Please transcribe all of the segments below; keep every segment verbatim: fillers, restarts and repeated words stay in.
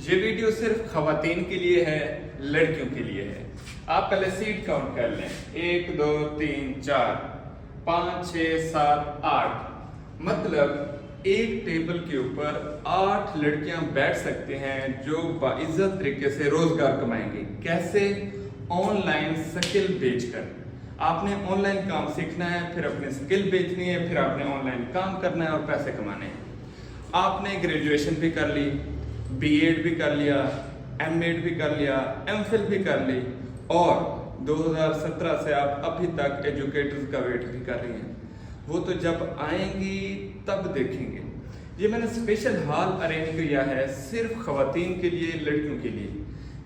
یہ ویڈیو صرف خواتین کے لیے ہے، لڑکیوں کے لیے ہے۔ آپ پہلے سیٹ کاؤنٹ کر لیں، ایک، دو، تین، چار، پانچ، چھ، سات، آٹھ، مطلب ایک ٹیبل کے اوپر آٹھ لڑکیاں بیٹھ سکتے ہیں جو باعزت طریقے سے روزگار کمائیں گی۔ کیسے؟ آن لائن سکل بیچ کر۔ آپ نے آن لائن کام سیکھنا ہے، پھر اپنی سکل بیچنی ہے، پھر آپ نے آن لائن کام کرنا ہے اور پیسے کمانے ہیں۔ آپ نے گریجویشن بھی کر لی، بی ایڈ بھی کر لیا، ایم ایڈ بھی کر لیا، ایم فل بھی کر لی، اور دو ہزار سترہ سے آپ ابھی تک ایجوکیٹرز کا ویٹ بھی کر رہی ہیں۔ وہ تو جب آئیں گی تب دیکھیں گے۔ یہ میں نے اسپیشل ہال ارینج کیا ہے صرف خواتین کے لیے، لڑکیوں کے لیے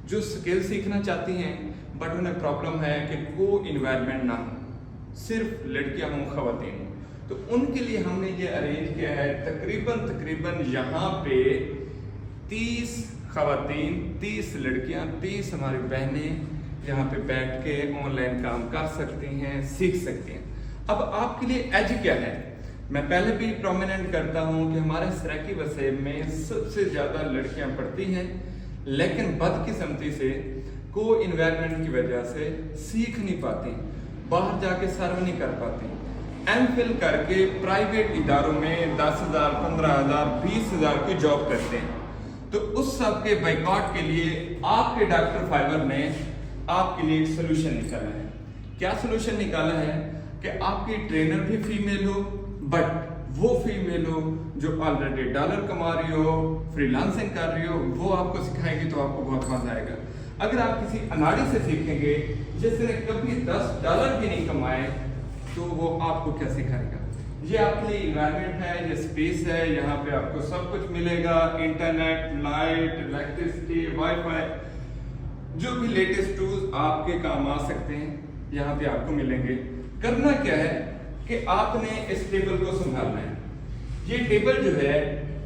جو سکل سیکھنا چاہتی ہیں، بٹ انہیں پرابلم ہے کہ وہ انوائرمنٹ نہ ہو، صرف لڑکیاں ہوں، خواتین ہوں۔ تو ان کے لیے ہم نے یہ ارینج کیا ہے، تقریباً تقریباً یہاں پہ تیس خواتین، تیس لڑکیاں، تیس ہماری بہنیں یہاں پہ بیٹھ کے آن لائن کام کر سکتی ہیں، سیکھ سکتی ہیں۔ اب آپ کے لیے ایج کیا ہے؟ میں پہلے بھی پرومیننٹ کرتا ہوں کہ ہمارے سرائیکی وسیب میں سب سے زیادہ لڑکیاں پڑھتی ہیں، لیکن بدقسمتی سے کو انوائرمنٹ کی وجہ سے سیکھ نہیں پاتی، باہر جا کے سرو نہیں کر پاتی۔ ایم فل کر کے پرائیویٹ اداروں میں دس ہزار، پندرہ ہزار، بیس ہزار کی جاب کرتے ہیں۔ تو اس سب کے بائیکاٹ کے لیے آپ کے ڈاکٹر فائبر نے آپ کے لیے ایک سولوشن نکالا ہے۔ کیا سولوشن نکالا ہے کہ آپ کی ٹرینر بھی فیمیل ہو، بٹ وہ فیمیل ہو جو آلریڈی ڈالر کما رہی ہو، فری لانسنگ کر رہی ہو، وہ آپ کو سکھائے گی تو آپ کو بہت مزہ آئے گا۔ اگر آپ کسی اناڑی سے سیکھیں گے جس نے کبھی دس ڈالر بھی نہیں کمائے، تو وہ آپ کو کیا سکھائے گا؟ یہ آپ کے لیے انوائرمنٹ ہے، یہ اسپیس ہے، یہاں پہ آپ کو سب کچھ ملے گا، انٹرنیٹ، لائٹ، الیکٹریسٹی، وائی فائی، جو بھی لیٹسٹ ٹولز آپ کے کام آ سکتے ہیں یہاں پہ آپ کو ملیں گے۔ کرنا کیا ہے کہ آپ نے اس ٹیبل کو سنبھالنا ہے۔ یہ ٹیبل جو ہے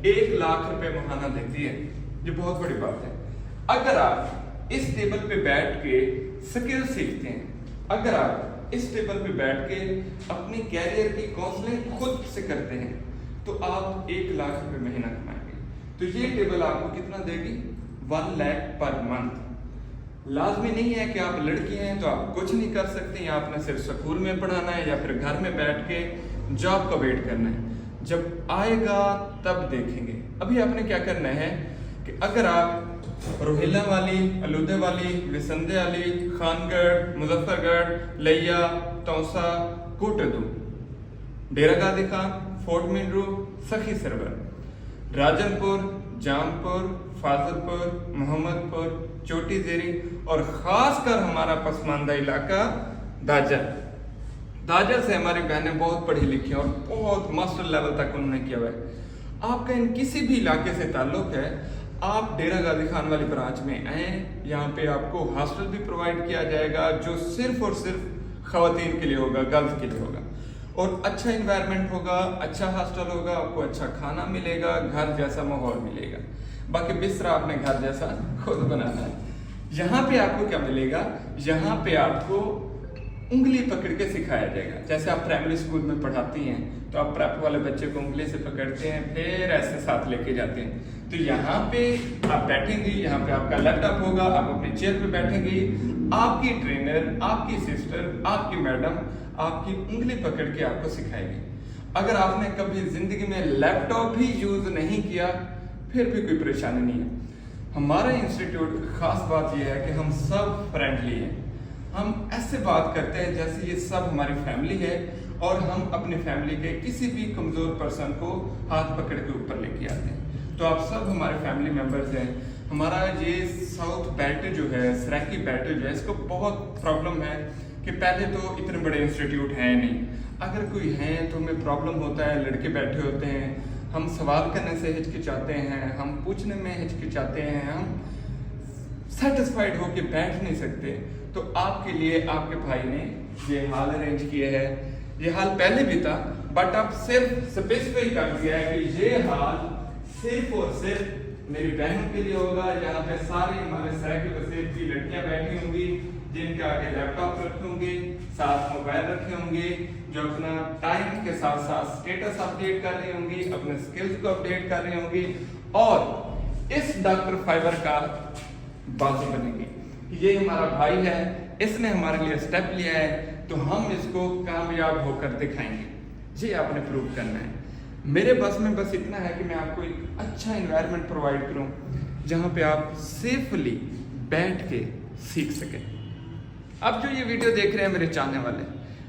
ایک لاکھ روپے ماہانہ دیتی ہے، یہ بہت بڑی بات ہے۔ اگر آپ اس ٹیبل پہ بیٹھ کے سکل سیکھتے ہیں، اگر آپ اس ٹیبل پہ بیٹھ کے اپنی کیریئر کی کاؤنسلنگ خود سے کرتے ہیں تو آپ ایک لاکھ روپے مہینہ کمائیں گے۔ تو یہ ٹیبل آپ کو کتنا دے گی؟ ون لاکھ پر منتھ۔ لازمی نہیں ہے کہ آپ لڑکی ہیں تو آپ کچھ نہیں کر سکتے، یا آپ نے صرف سکول میں پڑھانا ہے یا پھر گھر میں بیٹھ کے جاب کا ویٹ کرنا ہے۔ جب آئے گا تب دیکھیں گے۔ ابھی آپ نے کیا کرنا ہے کہ اگر آپ روہیلا والی، الودے والی، وسندے والی، خان گڑھ، مظفر گڑھ، لیا، تونسہ، کوٹدو، ڈیرہ غازی خان، فورٹ منرو، سخی سرور، راجن پور، جام پور، فاضل پور، محمد پور، چوٹی زیریں اور خاص کر ہمارا پسماندہ علاقہ داجہ۔ داجہ سے ہماری بہنیں بہت پڑھی لکھی ہیں اور بہت ماسٹر لیول تک انہوں نے کیا ہوا ہے۔ آپ کا ان کسی بھی علاقے سے تعلق ہے، آپ ڈیرہ غازی خان والی برانچ میں آئیں، یہاں پہ آپ کو ہاسٹل بھی پرووائڈ کیا جائے گا جو صرف اور صرف خواتین کے لیے ہوگا، گرلز کے لیے ہوگا، اور اچھا انوائرمنٹ ہوگا، اچھا ہاسٹل ہوگا، آپ کو اچھا کھانا ملے گا، گھر جیسا ماحول ملے گا۔ باقی بسترا آپ نے گھر جیسا خود بنانا ہے۔ یہاں پہ آپ کو کیا ملے گا؟ یہاں پہ آپ کو انگلی پکڑ کے سکھایا جائے گا۔ جیسے آپ پرائمری اسکول میں پڑھاتی ہیں تو آپ پریپ والے بچے کو انگلی سے پکڑتے ہیں، پھر ایسے ساتھ لے کے جاتے ہیں۔ تو یہاں پہ آپ بیٹھیں گی، یہاں پہ آپ کا لیپ ٹاپ ہوگا، آپ اپنی چیئر پہ بیٹھیں گی، آپ کی ٹرینر، آپ کی سسٹر، آپ کی میڈم آپ کی انگلی پکڑ کے آپ کو سکھائے گی۔ اگر آپ نے کبھی زندگی میں لیپ ٹاپ بھی یوز نہیں کیا، پھر بھی کوئی پریشانی نہیں ہے۔ ہمارا انسٹیٹیوٹ خاص بات یہ ہے کہ ہم سب فرینڈلی ہیں، ہم ایسے بات کرتے ہیں جیسے یہ سب ہماری فیملی ہے، اور ہم اپنی فیملی کے کسی بھی کمزور پرسن کو ہاتھ پکڑ کے اوپر لے کے آتے ہیں۔ تو آپ سب ہمارے فیملی ممبرز ہیں۔ ہمارا یہ ساؤتھ بیلٹ جو ہے، سرائیکی بیلٹ جو ہے، اس کو بہت پرابلم ہے کہ پہلے تو اتنے بڑے انسٹیٹیوٹ ہیں نہیں، اگر کوئی ہیں تو ہمیں پرابلم ہوتا ہے، لڑکے بیٹھے ہوتے ہیں، ہم سوال کرنے سے ہچکچاتے ہیں، ہم پوچھنے میں ہچکچاتے ہیں، ہم سیٹسفائیڈ ہو کے بیٹھ نہیں سکتے۔ تو آپ کے لیے آپ کے بھائی نے یہ ہال ارینج کیے ہے۔ یہ ہال پہلے بھی تھا، بٹ اب صرف اسپیسیفائی کر دیا ہے کہ یہ ہال صرف اور صرف میری بہنوں کے لیے ہوگا۔ یہاں پہ ساری ہمارے سرائیکی وسیب کی لڑکیاں بیٹھی ہوں گی، جن کے آگے لیپ ٹاپ رکھے ہوں گے، ساتھ موبائل رکھے ہوں گے، جو اپنا ٹائم کے ساتھ ساتھ اسٹیٹس اپڈیٹ کر رہی ہوں گی، اپنے اسکلز کو اپڈیٹ کر رہی ہوں گی، اور اس ڈاکٹر فائبر کا بازی بنے گی۔ یہ ہمارا بھائی ہے، اس نے ہمارے لیے اسٹیپ لیا ہے، تو ہم اس کو کامیاب ہو کر دکھائیں گے۔ یہ آپ نے پروو کرنا ہے۔ میرے بس میں بس اتنا ہے کہ میں آپ کو ایک اچھا انوائرمنٹ پرووائڈ کروں، جہاں پہ آپ سیفلی بیٹھ کے سیکھ سکیں۔ اب جو یہ ویڈیو دیکھ رہے ہیں میرے چاہنے والے،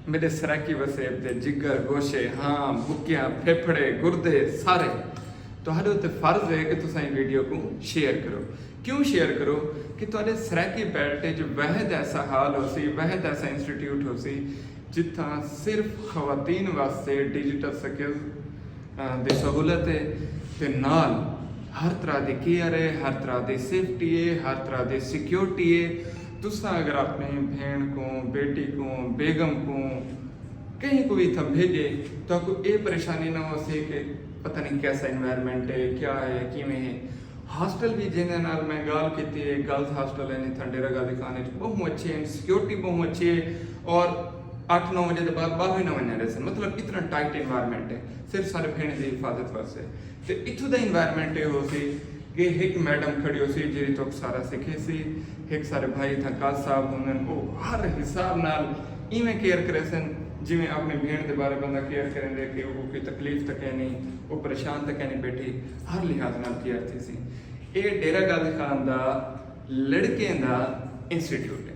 میرے سرائیکی وسیب دے جگر، گوشے، ہاں، بکیاں، پھیپھڑے، گردے، سارے، تہاݙے اتے فرض ہے کہ تساں ایں ویڈیو کوں شیئر کرو۔ کیوں شیئر کرو؟ کہ تہاݙے سرائیکی بیلٹ اچ واحد ایسا ہال ہوسی، واحد ایسا انسٹیٹیوٹ ہوسی، جتھاں صرف خواتین واسطے ڈیجیٹل سکلز دی سہولت ہے، تے نال ہر طرح دی کیئر ہے، ہر طرح دی سیفٹی ہے، ہر طرح دی سیکیورٹی ہے۔ تساں اگر اپݨی بھیݨ کوں، بیٹی کوں، بیگم کوں، کہیں کوں وی اتھاں بھیجے، تہاکوں اے پریشانی نہ ہوسی کہ پتہ نہیں کیسا انوائرمنٹ ہے، کیا ہے، کیویں ہے۔ ہاسٹل وی جنہاں نال میں ڳالھ کیتی ہے، گرلز ہاسٹل ہن اتھاں ڈیرہ غازی خان اچ، ٻہوں اچھے ہن، سیکیورٹی ٻہوں اچھی ہے، اور اٹھ نو وجے دے بعد ٻاہر ہی نہ ونڄݨ ݙیسن، مطلب اتنا ٹائٹ انوائرمنٹ ہے، صرف سارے بھیݨیں دی حفاظت واسطے۔ تے اتھوں دا انوائرمنٹ اے ہوسی کہ ہک میڈم کھڑی ہوسی جیڑھی تہاکوں سارا سکھیسی، ہک سارے بھائی اتھاں قاضی صاحب ہوندن، او ہر حساب نال ایویں کیئر کریسن جیویں اپݨی بھیݨ دے بارے بندہ کیئر کریندے کہ اوکوں کوئی تکلیف تاں کائنی، او پریشان تاں کائنی ٻیٹھی، ہر لحاظ نال کیئر تھیسی۔ اے ڈیرہ غازی خان دا لڑکیں دا انسٹیٹیوٹ ہے۔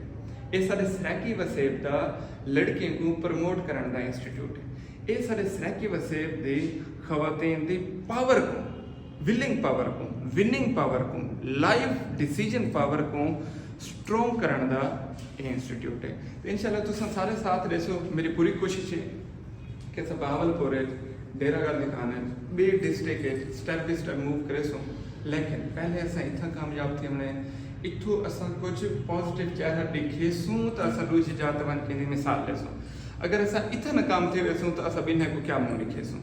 اے ساݙے سرائیکی وسیب دا لڑکیں کوں پروموٹ کرݨ دا انسٹیٹیوٹ ہے۔ اے ساݙے سرائیکی وسیب دی خواتین دی پاور کوں، ولنگ پاور کوں، وننگ پاور کوں، لائف ڈیسیژن پاور کوں سٹرونگ کرݨ دا اے انسٹیٹیوٹ ہے۔ تے انشاءاللہ تساں سارے ساتھ ݙیسو، میری پوری کوشش ہے کہ اساں بہاولپور اچ، ڈیرہ غازی خان اچ، ٻئے ڈسٹرکٹ اچ سٹیپ بائی سٹیپ موو کریسوں، لیکن پہلے اساں اتھاں کامیاب تھیوݨے، اتھوں اساں کجھ پازیٹیو چہرہ ݙکھیسوں تاں اساں ݙوجھی جاہ تے ونڄ کے ایندی مثال ݙیسوں۔ اگر اساں اتھاں ناکام تھی ویسوں تاں اساں ٻنہاں کوں کیا منہ ݙکھیسوں؟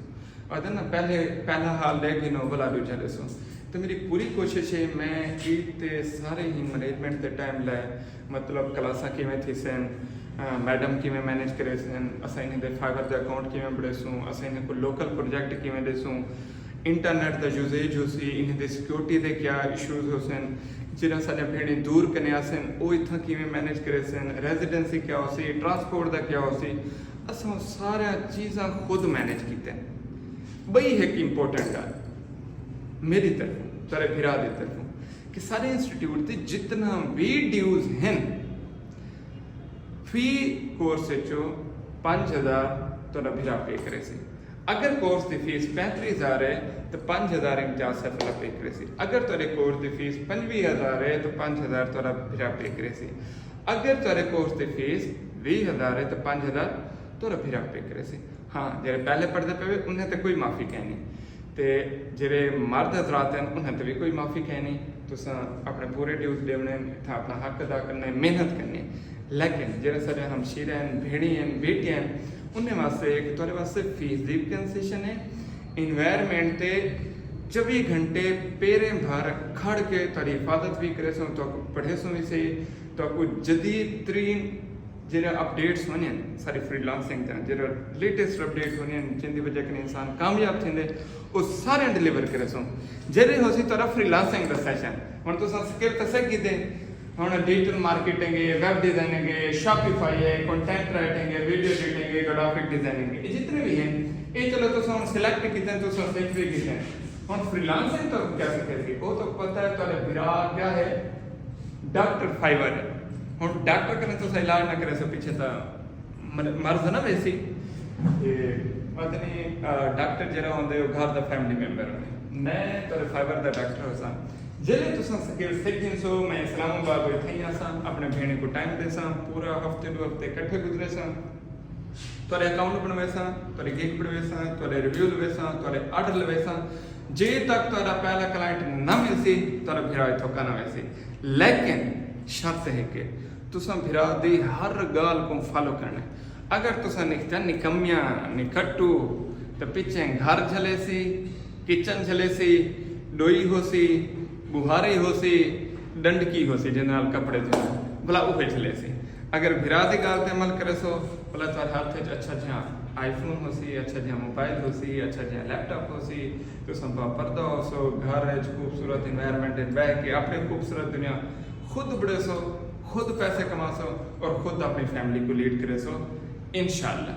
آہدن نا، پہلے پہلا حال ݙیکھ گھنو، ولا ݙوجھا ݙیسوں۔ تے میری پوری کوشش ہے میں عید تے سارے ہی مینجمنٹ دے ٹائم لائے، مطلب کلاساں کیویں تھیسن، آ، میڈم کیویں مینج کریسن، اساں انہیں دے فائبر دے اکاؤنٹ کیویں بݨیسوں، اساں انہیں کوں لوکل پروجیکٹ کیویں ݙیسوں، انٹرنیٹ دا یوزیج ہوسی، انہیں دے سیکیورٹی دے کیا ایشوز ہوسن، جیڑھاں ساݙیاں بھیݨیں دور کنے آسن، او اتھاں کیویں مینج کریسن، ریزیڈنسی کیا ہوسی، ٹرانسپورٹ دا کیا ہوسی، اساں او ساریاں چیزاں خود مینج کیتن۔ ٻئی ہک امپورٹنٹ ڳالھ میݙی طرفوں، تیݙے بھرا دی طرفوں، کہ سارے انسٹیٹیوٹ تے جتنا وی ڈیوز ہن، فی کورس وچوں پنج ہزار تہاݙا بھرا پے کریسی۔ اگر کورس دی فیس پینتریہہ ہزار ہے تو پنج ہزار امتیاز سیف اللہ پے کریسی۔ اگر تہاݙے کورس دی فیس پنجویہہ ہزار ہے تو پنج ہزار تہاݙا بھرا پے کریسی۔ اگر تہاݙے کورس دی فیس ویہہ ہزار ہے تو پنج ہزار تہاݙا بھرا پے کریسی۔ ہاں، جیڑھے پہلے پڑھدے پئے وے، انہیں تے کوئی معافی کائنی۔ تے جیڑھے مرد حضرات ہن، انہیں تے وی کوئی معافی کائنی۔ تساں اپݨے پورے ڈیوز ݙیوݨے، اتھاں اپݨا حق ادا کرݨے، محنت کرݨی۔ لیکن جیڑھے ساݙے ہمشیرے ہن، بھیݨیں ہن، بیٹیاں ہن، انہیں واسطے ہک تہاݙے واسطے فیس دی وی کنسیشن ہے۔ انوائرمنٹ تے چووی گھنٹے پیریں بھر کھڑ کے تہاݙی حفاظت وی کریسوں، تہاکوں پڑھیسوں وی صحیح، تہاکوں جدید ترین جیڑھے اپڈیٹس ہوندین ساری فری لانسنگ دیاں، جیڑھا لیٹسٹ اپڈیٹ ہوندین، جن دی وجہ کنیں انسان کامیاب تھیندے، او سارے ڈیلیور کریسوں۔ جیڑھے ہوسی تہاݙا فری لانسنگ دا سیشن۔ ہݨ تساں سکل تے سکھ گھدے، ہݨ ڈیجیٹل مارکیٹنگ ہے، ویب ڈیزائننگ ہے، شاپیفائی ہے، کنٹینٹ رائٹنگ ہے، ویڈیو ایڈیٹنگ ہے، گرافک ڈیزائننگ ہے، اے جتنے وی ہن، اے چلو تساں ہݨ سلیکٹ کیتے، تساں سکھ وی گھدے۔ ہݨ فری لانسنگ تہاکوں کیا سکھیسی؟ او تہاکوں پتہ ہے تہاݙا بھرا کیا ہے؟ ڈاکٹر فائبر ہے۔ ہݨ ڈاکٹر کنے تساں علاج نہ کریسو، پچھے تاں مر-، مرض نہ ویسی۔ تے پتہ نہیں، آ، ڈاکٹر جیڑھا ہوندے، او گھر دا فیملی ممبر ہوندے۔ میں تہاݙے فائبر دا ڈاکٹر ہوساں۔ جیلے تساں سکل سکھ گھنسو، میں اسلام آباد وچ تھئی آساں، اپݨے بھیݨیں کوں ٹائم ݙیساں، پورا ہفتے ݙو ہفتے اکٹھے گزریساں۔ تہاݙے اکاؤنٹ بݨویساں، تہاݙے گگ بݨویساں، تہاݙے ریویو لویساں، تہاݙے آرڈر لویساں۔ جے تک تہاݙا پہلا کلائنٹ نہ ملسی، تہاݙا بھرا اتھوں کائناں ویسی۔ لیکن شرط ہک ہے، تساں بھرا دی ہر ڳالھ کوں فالو کرݨے۔ اگر تساں نکھتیاں نکمیاں، نکھٹو، تے پچھیں گھر جھلیسی، کچن جھلیسی، ݙوئی ہوسی، ٻوہاری ہوسی، ݙنڈکی ہوسی، جیندے نال کپڑے دھوئے، بھلا اوہے جھلیسی۔ اگر بھرا دی ڳالھ تے عمل کریسو، اللہ تعالیٰ ہر تھے اچھا جہاں آئی فون ہو سی، اچھا جہاں موبائل ہو سی، اچھا جہاں لیپ ٹاپ ہو سی، تو سب پردہ ہو سو، گھر ہے خوبصورت انوائرمنٹ ہے، بہ کے اپنے خوبصورت دنیا خود بڑے سو، خود پیسے کما سو اور خود اپنی فیملی کو لیڈ کرے سو، انشاءاللہ۔